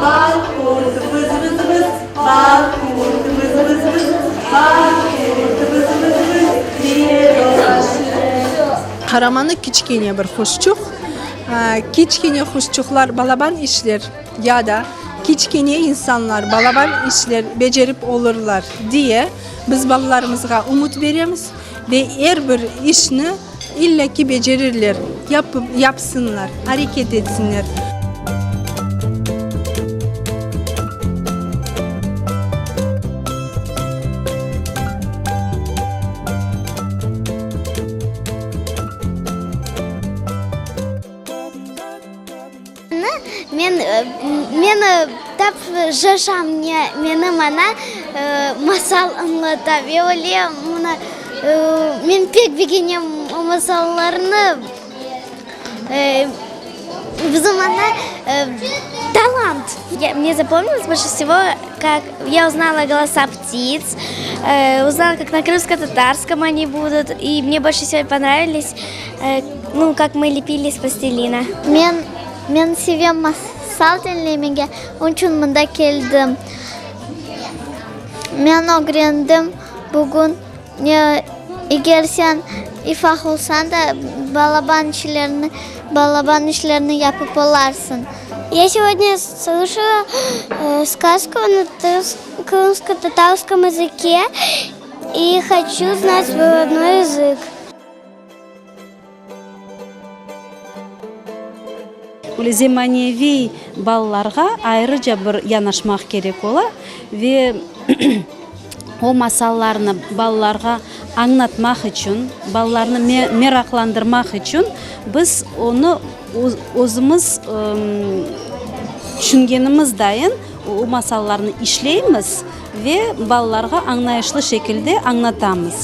Bal qurtı vız-vız-vız, bal qurtı vız-vız-vız, bal qurtı vız-vız-vız diye dolaşır. Qaramanı kiçkene bir quşçuq. Kiçkene quşçuqlar balaban işler ya da kiçkene insanlar balaban işler becerip olurlar diye biz balalarımızğa ümüt beremiz ve er bir işni İlla ki becerirler, yapıp, yapsınlar, areket etsinler. Men, men tap şaşam, menim ana masal añlata ve öyle mına men pek begenem o masallarnı. Bizim ana talant. Mne zapomnilось больше всего, как я узнала голоса птиц, узнала, как на крымско-татарском они будут, и мне больше всего понравились, ну, как мы лепили из пластилина. Men, men sevem masal diñlemege, onıñ içün mında keldim. Men ögrendim bugün, ne, eger sen ufaq olsañ da, balaban işlerni, balaban işlerni yapıp olarsıñ. Ya segodnâ slышала сказку на крымско-татарском языке и хочу знать свой родной язык. Böyle zemaneviy balalarğa ayrıca bir yanaşmaq kerek ola ve o masallarnı balalarğa añlatmaq içün, balalarnı meraqlandırmaq içün biz onı özümiz tüşüngenimiz dayın o masallarnı işleymiz ve balalarğa añlayışlı şekilde añlatamız.